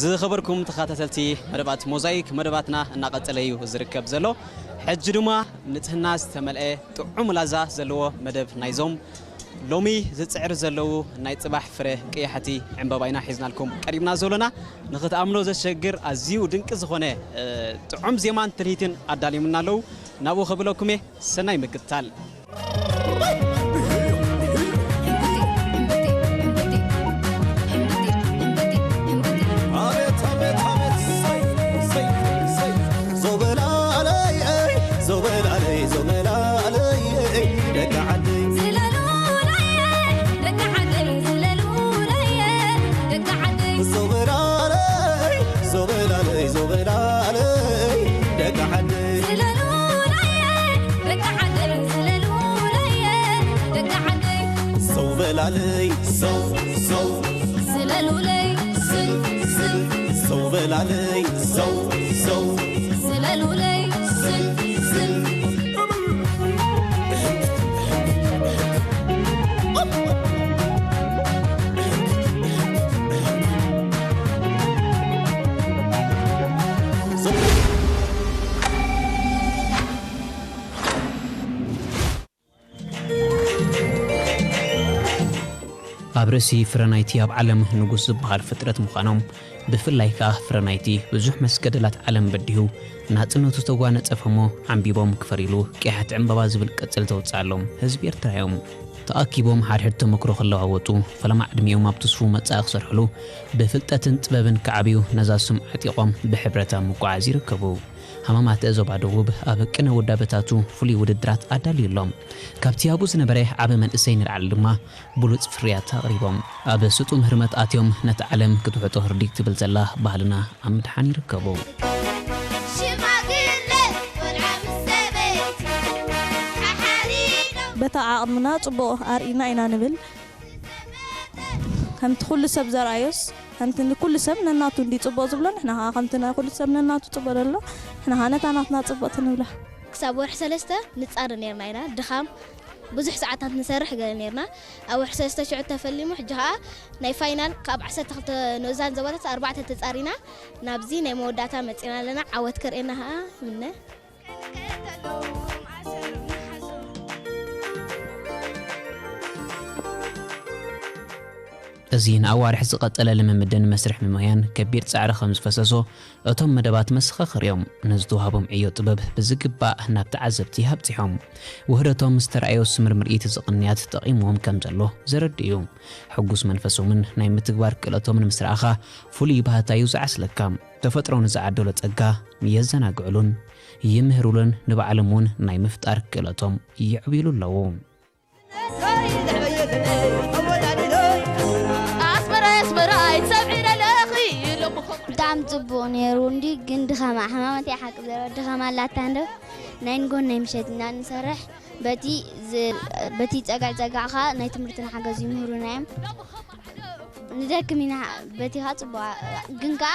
ዝኸበርኩም ተኸታተልቲ መደባት ሞዛይክ፣ መደባትና እናቐጸለ እዩ ዝርከብ ዘሎ። ሕጂ ድማ ንጽህና ዝተመልአ ጥዑም ላዛ ዘለዎ መደብ ናይዞም ሎሚ ዝጽዕር ዘለዉ ናይ ጽባሕ ፍረ ቀያሕቲ ዕምበባ ኢና ሒዝናልኩም ቀሪብና ዘሎና። ንኽትኣምኖ ዘሸግር ኣዝዩ ድንቂ ዝኾነ፣ እ፣ ጥዑም ዜማን ትልሂትን ኣዳሊምና ኣለዉ። ናብኡ ከብለኩም እየ። ሰናይ ምክትታል። ኣቤት፣ ኣቤት፣ ኣቤት። ሰይ፣ ሰይ፣ ሰይ። ዞበላለይ፣ ኣይ፣ ዞበላለይ፣ ዞበላለይ፣ ኣይ፣ ደቂ ዓደይ። ዝለሉለይ፣ ደቂ ዓደይ፣ ዝለሉለይ፣ ደቂ ዓደይ። ዞበላለይ፣ ዞበላለይ፣ ዞበላለይ፣ ደቂ ዓደይ። ዝለሉለይ፣ ደቂ ዓደይ፣ ዝለሉለይ፣ ደቂ ዓደይ። ዞበላለይ፣ ዞ፣ ዞ። ዝለሉለይ፣ ዝል፣ ዝል። ዞበላለይ፣ ዞ፣ ዞ። ዝለሉለይ፣ ዝል፣ ዝል። ኣብ ርእሲ ፍረ ናይቲ ኣብ ዓለም ንጉስ ዝበሃል ፍጥረት ምዃኖም፣ ብፍላይ ከኣ ፍረ ናይቲ ብዙሕ መስገደላት ዓለም በዲሁ ናጽነቱ ዝተጓነጸፈ እሞ ዓምቢቦም ክፈርይሉ ቀያሕቲ ዕምባባ ዝብል ቅጽል ዘውጽኣሎም ህዝቢ ኤርትራ እዮም። ተኣኪቦም ሓድሕድ ተመክሮ ክለዋወጡ፣ ፈለማ ዕድሚኦም ኣብ ትስፉው መጻኢ ክሰርሕሉ፣ ብፍልጠትን ጥበብን ክዓብዩ ነዛ ስም ዓጢቖም ብሕብረት ኣብ ምጉዓዝ ይርከቡ። ሃማማት ዞባ ደቡብ ኣብ ቅነ ውዳበታቱ ፍሉይ ውድድራት ኣዳልዩ ኣሎ። ካብቲ ኣብኡ ዝነበረ ዓቢ መንእሰይ ንላዕሊ ድማ ብሉጽ ፍርያት ኣቕሪቦም። ኣብ ስጡም ህርመት ኣትዮም ነቲ ዓለም ክትውሕጦ ህርዲግ ትብል ዘላ ባህልና ኣብ ምድሓን ይርከቡ። ሽማግለ ቆልዓ ምስ ሰበይቲ ሓሓሪኖም። በታ ዓቕምና ጽቡቕ ኣርኢና ኢና ንብል። ከምቲ ኩሉ ሰብ ዘርኣዮስ፣ ከምቲ ንኩሉ ሰብ ነናቱ እንዲ ጽቡቕ ዝብሎ፣ ንሕና ኸዓ ከምቲ ናይ ኩሉ ሰብ ነናቱ ጽቡቕ ዘሎ፣ ንሕና ኸዓ ነታ ናትና ጽብቕቲ ንብላ። ክሳብ ወርሒ ሰለስተ ንጻረ ነይርና ኢና። ድኻም ብዙሕ ሰዓታት ንሰርሕ ገለ ነይርና። ኣብ ወርሒ ሰለስተ ሽዑ ተፈሊሙ፣ ሕጂ ኸዓ ናይ ፋይናል ካብ ዓሰርተ ክልተ ንኡሳን ዞባታት ኣርባዕተ ተጻሪና ናብዚ ናይ መወዳእታ መጺና ኣለና። ዓወት ከርእየና ኸዓ ይምነ። እዚ ንኣዋርሕ ዝቐጸለ ልምምድን መስርሕ ምምያን ከቢድ ጻዕሪ ከም ዝፈሰሶ እቶም መደባት መሰኻኽር እዮም። ንዝተዋህቦም ዕዮ ጥበብ ብዝግባእ ናብ ተዓዘብቲ ኣብጺሖም። ውህደቶም ዝተራእዮ ስምር ምርኢት እዚ ቅንያት ጠቒምዎም ከም ዘሎ ዘረድእ እዩ። ሕጉስ መንፈሶምን ናይ ምትግባር ክእለቶምን ምስ ረኣኻ ፍሉይ ባህታ እዩ ዝዓስለካ። ተፈጥሮ ንዝዓደሎ ጸጋ የዘናግዕሉን ይምህሩሉን ንባዕሎም እውን ናይ ምፍጣር ክእለቶም የዕብዩሉ ኣለዉ። ኣስመራ ኣስመራ ኣይትሰምዒ ኣለኺ ኢሎምኹም። ብጣዕሚ ጽቡቕ ነይሩ እንዲ ግን ድኻማ ሕማመት እያ ሓቂ ዘረባ ድኻማ ኣላታ እንዶ ናይ ንጎን ናይ ምሸት ኢና ንሰርሕ በቲ ዝ- በቲ ጸጋዕ ጸጋዕኻ ናይ ትምህርትና ሓገዝ ይምህሩና እዮም። ንደክም ኢና በቲ ኸዓ ጽቡቕ ግን ከኣ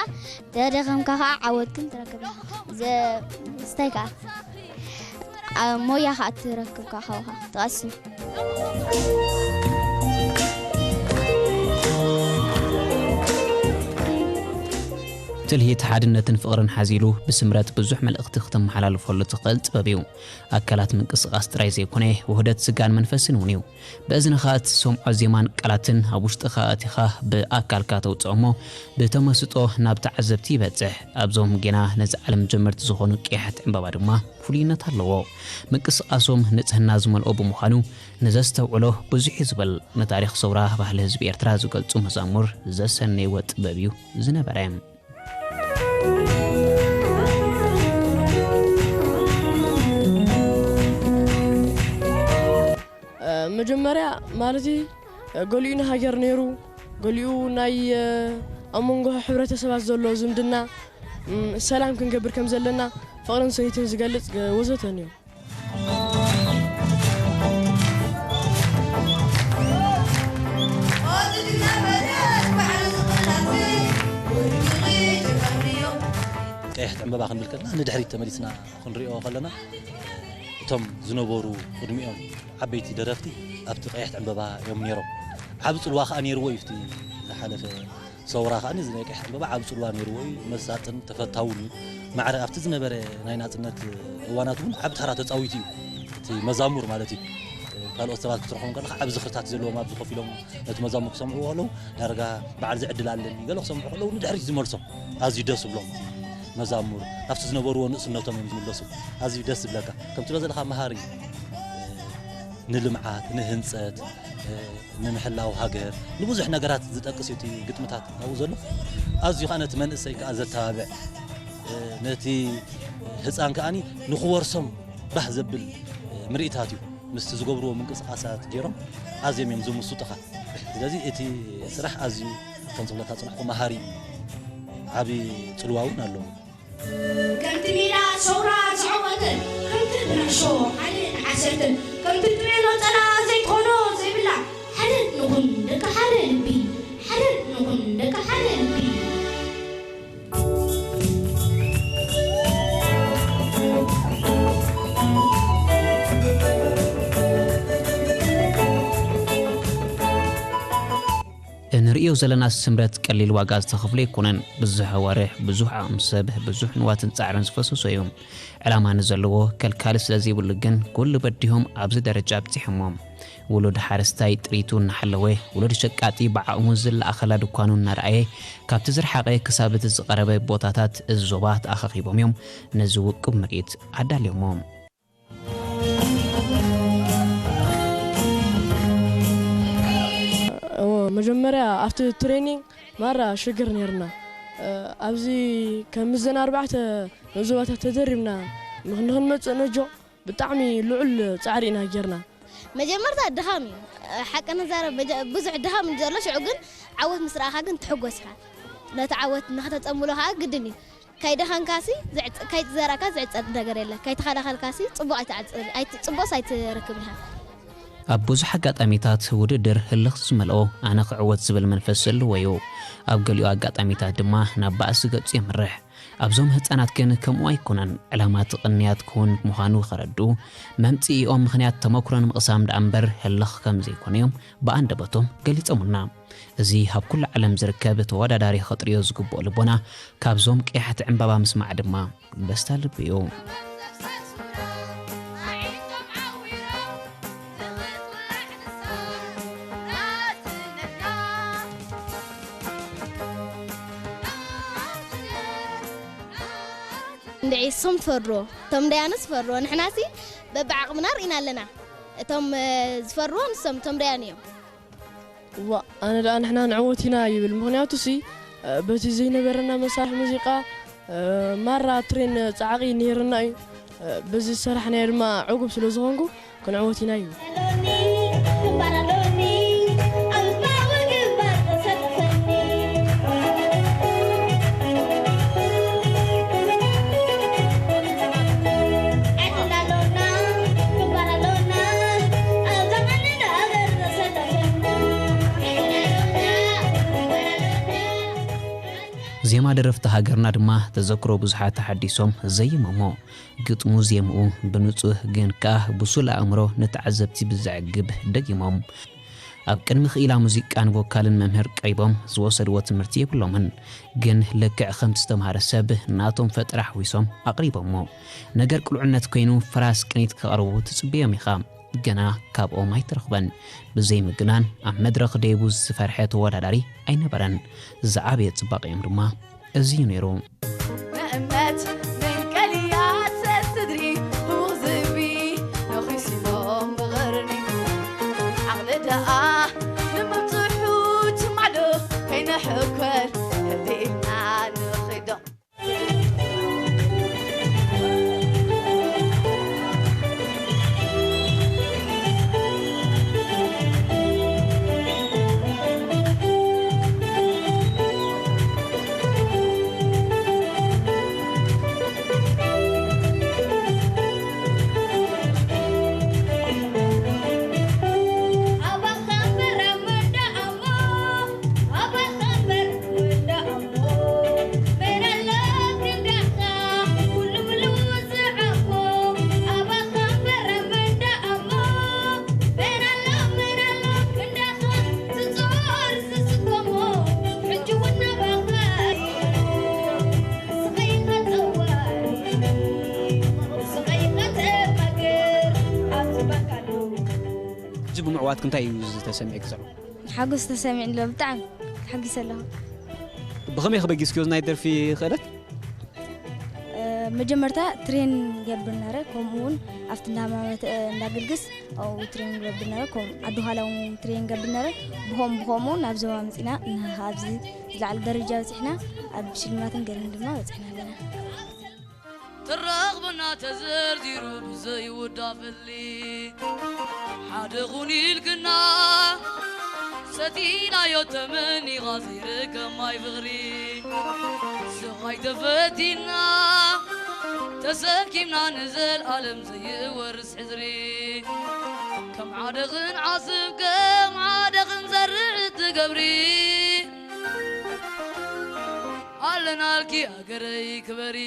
ተደኸምካ ኸዓ ዓወት ግን ትረክብ ኢኻ። ዘ- ስታይ ከኣ ሞያ ኸዓ ትረክብ ከኣ ካባኻ ትቐስም። ትልሂት ሓድነትን ፍቕርን ሓዚሉ ብስምረት ብዙሕ መልእኽቲ ክተመሓላልፈሉ ትኽእል ጥበብ እዩ። ኣካላት ምንቅስቓስ ጥራይ ዘይኮነ ውህደት ስጋን መንፈስን እውን እዩ። ብእዝንኻ እትሰምዖ ዜማን ቃላትን ኣብ ውሽጥኻ ኣእቲኻ ብኣካልካ ተውፅኦ እሞ ብተመስጦ ናብ ተዓዘብቲ ይበፅሕ። ኣብዞም ጌና ነዚ ዓለም ጀመርቲ ዝኾኑ ቀያሕቲ ዕምባባ ድማ ፍሉይነት ኣለዎ። ምንቅስቓሶም ንፅህና ዝመልኦ ብምዃኑ ንዘስተውዕሎ ብዙሕ እዩ ዝብል። ንታሪኽ ሰውራ ባህሊ ህዝቢ ኤርትራ ዝገልፁ መዛሙር ዘሰነይዎ ጥበብ እዩ ዝነበረ። መጀመርያ ማለት ገሊኡ ንሃገር ነይሩ፣ ገሊኡ ናይ ኣብ መንጎ ሕብረተሰባት ዘሎ ዝምድና፣ ሰላም ክንገብር ከም ዘለና፣ ፍቕርን ስኒትን ዝገልጽ ወዘተ ነይሩ። ቀያሕቲ ዕምበባ ክንብል ከለና ንድሕሪት ተመሊስና ክንሪኦ ከለና እቶም ዝነበሩ ቅድሚኦም ዓበይቲ ደረፍቲ ኣብቲ ቀያሕቲ ዕምበባ እዮም ነይሮም። ዓቢ ጽልዋ ከኣ ነይርዎ እዩ እቲ ዝሓለፈ ሰውራ ከኣ እዚ ናይ ቀይሕ ዕምባባ ዓቢ ጽልዋ ነይርዎ እዩ። መሳጥን ተፈታውን እዩ። ማዕረ ኣብቲ ዝነበረ ናይ ናጽነት እዋናት እውን ዓቢ ተራ ተጻዊቱ እዩ። እቲ መዛሙር ማለት እዩ። ካልኦት ሰባት ክትረኽቦም ከለኻ ዓቢ ዝኽርታት ዘለዎም ኣብዚ ኮፍ ኢሎም ነቲ መዛሙር ክሰምዕዎ ከለዉ ዳርጋ በዓል ዝዕድል ኣለኒ ገለ ክሰምዑ ከለዉ ንድሕሪት ዝመልሶም ኣዝዩ ደስ ዝብሎም መዛሙር ኣብቲ ዝነበርዎ ንእስነቶም እዮም ዝምለሱ። ኣዝዩ ደስ ዝብለካ ከምቲ ዘለኻ መሃሪ እዩ። ንልምዓት፣ ንህንጸት፣ ንምሕላው ሃገር፣ ንብዙሕ ነገራት ዝጠቅስ እዩ እቲ ግጥምታት ኣብኡ ዘሎ። ኣዝዩ ከኣ ነቲ መንእሰይ ከኣ ዘተባብዕ፣ ነቲ ህጻን ከኣ ንኽወርሶም ባህ ዘብል ምርኢታት እዩ። ምስቲ ዝገብርዎ ምንቅስቃሳት ገይሮም ኣዝዮም እዮም ዝምስጡኻ። ስለዚ እቲ ስራሕ ኣዝዩ ከም ዝብለካ ጽናሕኩ መሃሪ እዩ። ዓቢ ጽልዋ እውን ኣለዎ። ከምቲ ሜዳ ሰውራ ዝዓወተ፣ ከምቲ ብራሾ ሓደ ንዓሰርተ፣ ከምቲ ጥሜሎ ጸላ ዘይኮኖ ዘይብላ፣ ሓደ ንኹን ደቂ ሓደ ልቢ፣ ሓደ ንኹን ደቂ ሓደ ልቢ። እንርእዮ ዘለና ስምረት ቀሊል ዋጋ ዝተኸፍሎ ኣይኮነን። ብዙሕ ኣዋርሕ፣ ብዙሕ ዓቕሚ ሰብ፣ ብዙሕ ንዋትን ጻዕርን ዝፈሰሶ እዩ። ዕላማ ንዘለዎ ከልካሊ ስለ ዘይብሉ ግን ኩሉ በዲሆም ኣብዚ ደረጃ ኣብጺሖሞ። ውሉድ ሓረስታይ ጥሪቱ እናሓለወ፣ ውሉድ ሸቃጢ ብዓቕሙ ዝለኣኸላ ድኳኑ እናረኣየ፣ ካብቲ ዝረሓቐ ክሳብ እቲ ዝቐረበ ቦታታት እዚ ዞባ ተኣኻኺቦም እዮም ነዚ ውቁብ ምርኢት ኣዳልዮሞ። እዎ፣ መጀመርያ ኣብቲ ትሬኒንግ ማራ ሽግር ነይርና። እ፣ ኣብዚ ከም ምዘና ኣርባዕተ መዞባታት ተደሪብና ንኽ-፣ ንኽንመጽእ ነጆ ብጣዕሚ ልዑል ጻዕሪ ኢና ጌርና። መጀመርታ ድኻም እዩ። ሓቂ ንዛረብ መጀ-፣ ብዙሕ ድኻም እዩ ዘሎ። ሽዑ ግን ዓወት ምስ ረኣኻ ግን ትሕጎስ ኢኻ። ነቲ ዓወት ንኽተጸምብሎ ኸኣ ግድን እዩ። ከይደኸንካሲ ዝዕጸ-፣ ከይዘራእካ ዝዕጸድ ነገር የለ። ከይተኸላኸልካሲ ጽቡቕ ኣይትዓጽ-፣ ኣይት-፣ ጽቡቕስ ኣይትረክብን ኢኻ። ኣብ ብዙሕ ኣጋጣሚታት ውድድር ህልኽ ዝመልኦ ኣነ ክዕወት ዝብል መንፈስ ዘለዎ እዩ። ኣብ ገሊኡ ኣጋጣሚታት ድማ ናብ ባእሲ ገጹ የምርሕ። ኣብዞም ህጻናት ግን ከምኡ ኣይኮነን። ዕላማ እቲ ቅንያት ክውን ምዃኑ ከረድኡ፣ መምጽኢኦም ምኽንያት ተመኩሮ ንምቕሳም ደኣ እምበር ህልኽ ከም ዘይኮነ እዮም ብኣንደበቶም ገሊጾምልና። እዚ ኣብ ኩሉ ዓለም ዝርከብ ተወዳዳሪ ከጥርዮ ዝግብኦ ልቦና፣ ካብዞም ቀያሕቲ ዕምባባ ምስማዕ ድማ ደስታ ልቢ እዩ። እንድዒ እሶም ትፈርዎ፣ እቶም ደያኑስ ትፈርዎ። ንሕናሲ በብዓቕምና ርኢና ኣለና። እቶም፣ እ፣ ዝፈርዎ ንሶም፣ እቶም ደያኑ እዮም። እዋ፣ ኣነ ደኣ ንሕና ንዕወት ኢና ይብል። ምኽንያቱሲ፣ እ፣ በቲ ዘይነበረና መሳርሒ ሙዚቃ፣ እ፣ ማራ ትሬን ጻዕቒ ነይርና እዩ። እ፣ በዚ ዝሰራሕናዮ ድማ ዕጉብ ስለ ዝኾንኩ ክንዕወት ኢና ይብል። ዜማ ደረፍቲ ሃገርና ድማ ተዘክሮ ብዙሓት ተሓዲሶም ዘይሞሞ። ግጥሙ ዜምኡ ብንጹህ ግን ከኣ ብሱል ኣእምሮ ንተዓዘብቲ ብዘዕግብ ደጊሞም። ኣብ ቅድሚ ክኢላ ሙዚቃን ቮካልን መምህር ቀሪቦም ዝወሰድዎ ትምህርቲ የብሎምን። ግን ልክዕ ከምቲ ዝተምሃረ ሰብ ናቶም ፈጠራ ሓዊሶም ኣቕሪቦሞ። ነገር ቅሉዕነት ኮይኑ ፍራስ ቅኒት ከቕርቡ ትጽበዮም ኢኻ። ገና ካብኦም ኣይተረኽበን። ብዘይ ምግናን ኣብ መድረኽ ደይቡ ዝፈርሐ ተወዳዳሪ ኣይነበረን። ዝዓበየ ጽባቐኦም ድማ እዚ እዩ ነይሩ። ንእምነት መንቀልያት ስድሪ ህውኽ ዝቢ ነኺሲሎም ብቕርኒ ዓቕሊ ደኣ ንምብጽሑ ትማዕዶ ከይንሕኮር ህድእና ንኺዶ። ኣሕዋትክ እንታይ እዩ ዝተሰምዐኪ ዘሎ? ሓጎስ ተሰሚዕኒ ኣሎ፣ ብጣዕሚ ተሓጒሰ ኣለኹ። ብኸመይ ከበጊስክዮ ናይ ደርፊ ክእለት? መጀመርታ ትሬን ገብር ነረ፣ ከምኡ እውን ኣብቲ እንዳማመት እንዳግልግስ ኣብኡ ትሬን ገብር ነረ፣ ከም ዓዲ ኋላ እውን ትሬን ገብር ነረ። ብኸም ብኸምኡ ናብ ዞባ መፂና፣ ንሃ ኣብዚ ዝለዓለ ደረጃ በፂሕና፣ ኣብ ሽልማትን ገለን ድማ በፂሕና ኣለና። ትራኽብና ተዘርዚሩ ብዘይውዳእ ፍሊ ሓደ ኹን ኢልክና ሰቲናዮ ተመኒኻ ዘይርከብ ማይ ፍቕሪ ስቓይ ተፈቲና ተሰኪምና ንዘልኣለም ዘይወርስ ሕዝሪ ከም ዓደኽን ዓስብ ከም ዓደኽን ዘርእ ትገብሪ ኣለናልኪ ሃገረይ ክበሪ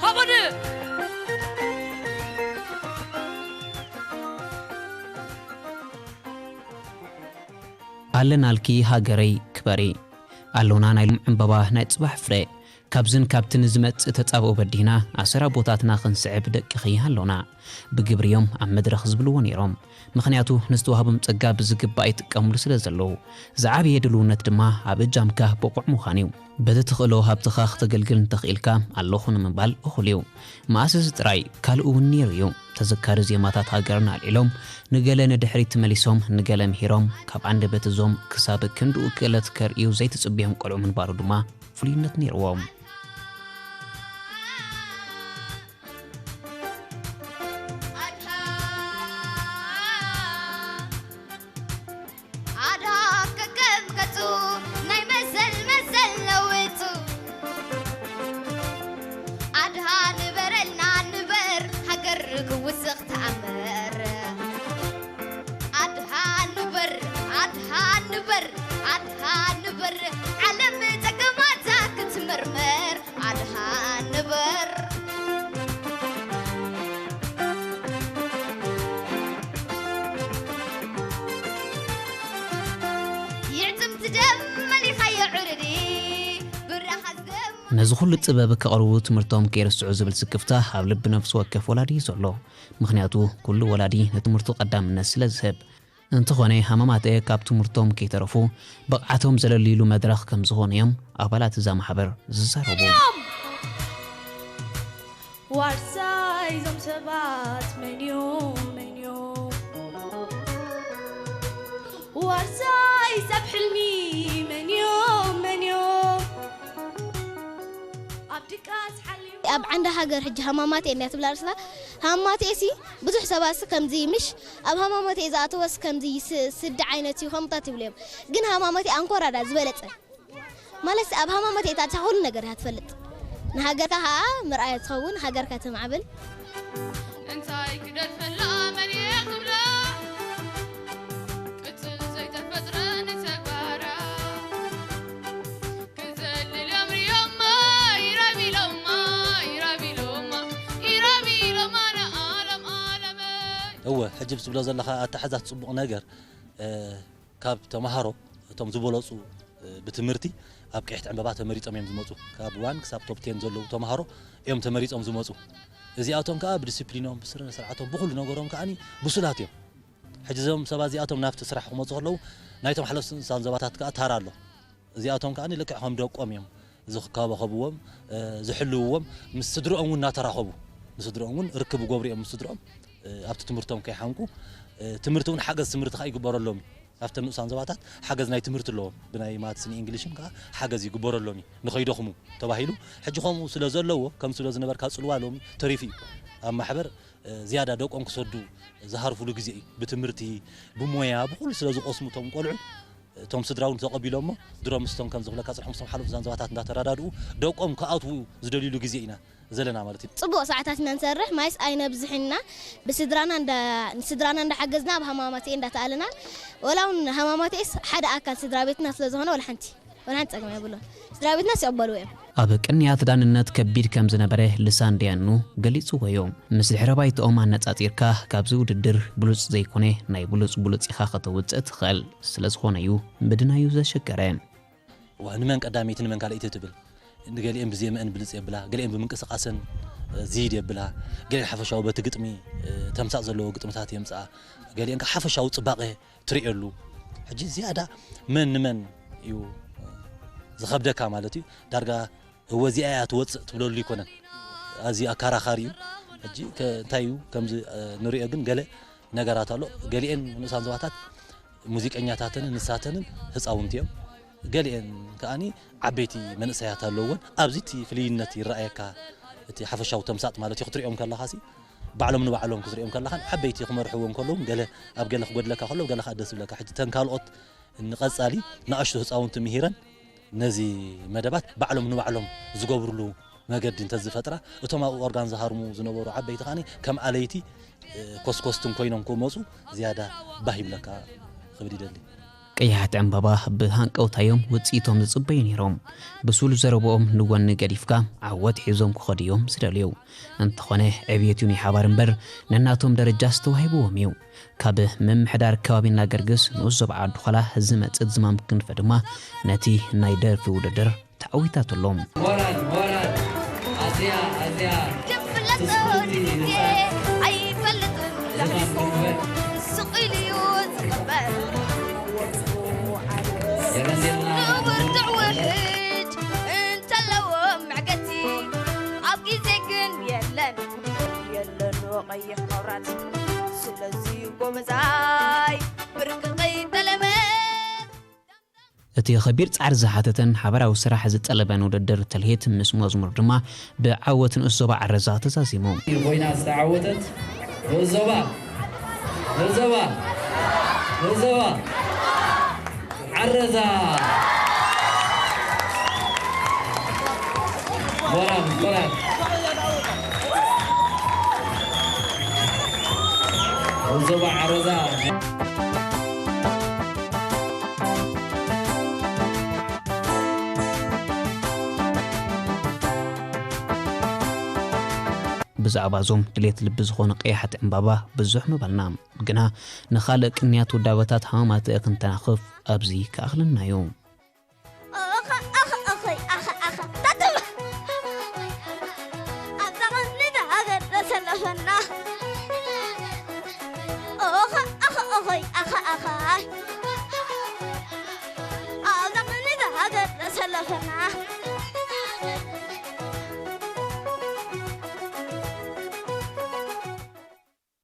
ሃበደ ኣለናልኪ ሃገረይ ክበሪ ኣሎና ናይ ሎም ዕምበባ ናይ ጽባሕ ፍረ ካብዝን ካብትን ዝመጽእ ተጻብኦ በዲህና ኣሰር ኣቦታትና ክንስዕብ ደቅኺ ኣሎና ብግብሪ እዮም ኣብ መድረኽ ዝብልዎ ነይሮም ምኽንያቱ ንዝተዋህቦም ጸጋ ብዝግባእ ይጥቀምሉ ስለ ዘለዉ ዝዓበየ ድልውነት ድማ ኣብ እጃምካ ብቑዕ ምዃን እዩ በቲ ትኽእሎ ሃብትኻ ክተገልግል እንተኽኢልካ ኣለኹ ንምባል እኹል እዩ መኣስ እዚ ጥራይ ካልእ እውን ነይሩ እዩ ተዘካሪ ዜማታት ሃገርና ኣልዒሎም ንገለ ንድሕሪት ተመሊሶም ንገለ ምሂሮም ካብ ኣንደበት እዞም ክሳብ ክንድኡ ክእለት ከርእዩ ዘይትጽብዮም ቆልዑ ምንባሩ ድማ ፍሉይነት ነይርዎም ኣድሃ ከከም ገጹ ናይ መሰል መሰል ለዊጡ ኣድሃ ንበረልና ንበር ሃገር ክውስኽ ተኣምር ኣድሃ ንበር ኣድሃ ንበር ኣድሃ ንበር ዓለም ጸገማታ ክትምርምር ኣድሃ ንበር ይዕጽምቲ ደም መሊኻዮ ዕርዲ ብራኻ ዝደም ነዚ ኩሉ ጥበብ ከቕርቡ ትምህርቶም ከይርስዑ ዝብል ስክፍታ ኣብ ልቢ ነፍሲ ወከፍ ወላዲ እዩ ዘሎ ምኽንያቱ ኩሉ ወላዲ ንትምህርቱ ቀዳምነት ስለ ዝህብ እንተኾነ ሃማማተ ካብ ትምህርቶም ከይተረፉ ብቕዓቶም ዘለልይሉ መድረኽ ከም ዝኾነ እዮም ኣባላት እዛ ማሕበር ዝዛረቡ። ዋርሳይ ዞም ሰባት መንዮም መንዮም ዋርሳይ ሰብ ሕልሚ መንዮም መንዮም ኣብ ድቃስ ሓልዩ ኣብ ዓንዲ ሃገር ሕጂ ሃማማቴ እንድያ ትብላ ርእስኻ ሃማማቴ ሲ ብዙሕ ሰባት ሲ ከምዚ ምሽ ኣብ ሃማማቴ ዝኣተወስ ከምዚ ይስ- ስዲ ዓይነት እዩ ከምታት ይብሉ እዮም ግን ሃማማቴ ኣንኮራዳ ዝበለጸ ማለት ኣብ ሃማማቴ እታ እታ ኩሉ ነገር እያ ትፈልጥ ንሃገርካ ከዓ ምርኣያ ትኸውን ሃገርካ ትማዕብል እንታይ ክደርፈላ መን እየ ክብላ ቅጽል ዘይተፈጥረ ንተግባራ ክዘልል እምርዮማ ኢራቢሎማ ኢራቢሎማ ኢራቢሎማ ንዓለም ዓለመይ እወ ሕጂ ብትብሎ ዘለኻ ኣተሓሕዛ እቲ ጽቡቕ ነገር ካብ ተምሃሮ እቶም ዝበለፁ ብትምህርቲ ኣብ ቀይሕቲ ዕምበባ ተመሪፆም እዮም ዝመፁ። ካብ ዋን ክሳብ ቶፕ ቴን ዘለዉ ተምሃሮ እዮም ተመሪፆም ዝመፁ። እዚኣቶም ከዓ ብዲስፕሊኖም፣ ብስነ ስርዓቶም፣ ብኩሉ ነገሮም ከዓ ብሱላት እዮም። ሕጂ እዞም ሰባት እዚኣቶም ናብቲ ስራሕ ክመፁ ከለዉ ናይቶም ሓለፍቲ ንኡሳን ዞባታት ከዓ ታራ ኣሎ። እዚኣቶም ከዓ ልክዕ ከም ደቆም እዮም ዝከባኸብዎም፣ ዝሕልውዎም፣ ምስ ስድርኦም እውን እናተራኸቡ ንስድርኦም እውን ርክብ ይገብሩ እዮም ምስ ስድርኦም ኣብቲ ትምህርቶም ከይሓንቁ ትምህርቲ እውን ሓገዝ ትምህርቲ ከዓ ይግበረሎም እዩ። ኣብተን ንኡሳን ዞባታት ሓገዝ ናይ ትምህርቲ ኣለዎም። ብናይ ማትስን ኢንግሊሽን ከዓ ሓገዝ ይግበረሎም እዩ ንኸይደኽሙ ተባሂሉ። ሕጂ ከምኡ ስለ ዘለዎ ከም ስለ ዝነበርካ ፅልዋ ሎሚ ተሪፉ እዩ። ኣብ ማሕበር ዝያዳ ደቆም ክሰዱ ዝሃርፉሉ ግዜ እዩ። ብትምህርቲ፣ ብሞያ፣ ብኹሉ ስለ ዝቐስሙ እቶም ቆልዑ እቶም ስድራ እውን ተቐቢሎሞ ድሮ ምስቶም ከም ዝብለካ ፅንሖም ምስቶም ሓለፉ ዛንዘባታት እንዳተረዳድኡ ደቆም ክኣትዉ ዝደልዩሉ ግዜ ኢና ዘለና ማለት እዩ። ፅቡቕ ሰዓታት ኢና ንሰርሕ ማይስ ኣይነብዝሕን ኢና ብስድራና እንዳ ንስድራና እንዳሓገዝና ኣብ ሃማማተኤ እንዳተኣለና ወላ እውን ሃማማተኤስ ሓደ ኣካል ስድራ ቤትና ስለ ዝኾነ ወላ ሓንቲ ወላ ሓንቲ ጸገም የብሉን ስድራ ቤትናስ ይቕበልዎ እዮም። ኣብ ቅንያት ዳንነት ከቢድ ከም ዝነበረ ልሳን ደያኑ ገሊጽዎ እዩ። ምስ ድሕረ ባይትኦም ኣነጻጺርካ ካብዚ ውድድር ብሉጽ ዘይኮነ ናይ ብሉጽ ብሉጽ ኢኻ ከተውጽእ ትኽእል። ስለዝኾነ እዩ ምድናዩ ዘሸገረ። እዋ ንመን ቀዳመይቲ ንመን ካልኣይቲ ትብል ንገሊኤን ብዜመአን ብልጽ የብላ፣ ገሊኤን ብምንቅስቃሰን እ፣ ዝይድ የብላ፣ ገሊኤን ሓፈሻዊ በቲ ግጥሚ እ፣ ተምሳጥ ዘለዎ ግጥምታት የምጽኣ፣ ገሊኤን ከ ሓፈሻዊ ጽባቐ ትርእየሉ። ሕጂ ዝያዳ መን ንመን እዩ ዝኸብደካ ማለት እዩ። ዳርጋ እወ እዚኣ እያ ትወጽእ ትብለሉ ይኮነን። ኣዝዩ ኣካራኻሪ እዩ። ሕጂ ከ-፣ እንታይ እዩ ከምዚ እ፣ ንሪኦ ግን ገለ ነገራት ኣሎ። ገሊኤን ንኡሳን ዞባታት ሙዚቀኛታተንን ንሳተንን ህፃውንቲ እዮም። ገሊኤን ከኣኒ ዓበይቲ መንእሰያት ኣለውወን። ኣብዚ እቲ ፍልይነት ይረኣየካ። እቲ ሓፈሻዊ ተምሳጥ ማለት እዩ ክትሪኦም ከለኻ ሲ ባዕሎም ንባዕሎም ክትሪኦም ከለኻን ዓበይቲ ክመርሕዎም ከለውን ገለ ኣብ ገለ ክጎድለካ ከሎ ገለ ከዓ ደስ ይብለካ። ሕጂ ተን ካልኦት ንቐጻሊ ንኣሽቱ ህፃውንቲ ምሂረን ነዚ መደባት ባዕሎም ንባዕሎም ዝገብርሉ መገዲ እንተዝፈጥራ እቶም ኣብኡ ኦርጋን ዝሃርሙ ዝነበሩ ዓበይቲ ከኣኒ ከም ኣለይቲ እ፣ ኮስኮስትን ኮይኖም ክመፁ ዝያዳ ባህ ይብለካ ክብል ይደሊ። ቀያሕቲ ዕምባባ ብሃንቀውታ እዮም ውፅኢቶም ዝፅበዩ ነይሮም። ብሱል ዘረብኦም ንጎኒ ገዲፍካ ዓወት ሒዞም ክኸዱ እዮም ዝደልዩ። እንተኾነ ዕብየት እዩ ናይ ሓባር እምበር ነናቶም ደረጃስ ተዋሂብዎም እዩ። ካብ ምምሕዳር ከባቢ እናገርግስ ንኡስ ዞባ ዓዲ ኾላ ዝመፅእ ዝማም ክንፈ ድማ ነቲ ናይ ደርፊ ውድድር ተዓዊታትሎም። ሞራል ሞራል ኣዝያ ኣዝያ ትፍለጥ ትስኩቲ ንግዜ ንሳ ኣይፈልጥን ዝማም ክንፈ ስቕ ኢሉ እዩ ዝቕበል የቐንየልና ንብርቱዕ ውሕጅ እንተለዎ መዕገቲ ኣብ ግዜ ግን የለን የለን ቀይሕ መብራት ስለዚ ጎበዛይ ብርቂ ከይተለመድ እቲ ኸቢድ ጻዕሪ ዝሓተተን ሓበራዊ ስራሕ ዝጠለበን ውድድር ትልሂት ምስ መዝሙር ድማ ብዓወት ንኡስ ዞባ ዓረዛ ተዛዚሙ። ኮይና ዝተዓወተት ንኡስ ዞባ ንኡስ ዞባ ንኡስ ዞባ ዓረዛ ሞራል ሞራል ንኡስ ዞባ ዓረዛ ብዛዕባ እዞም ድሌት ልቢ ዝኾኑ ቀያሕቲ ዕምባባ ብዙሕ ምበልና፣ ግና ንኻልእ ቅንያት ውዳበታት ሃማማተአ ክንተናኽፍ ኣብዚ ክኣኽለና እዩ።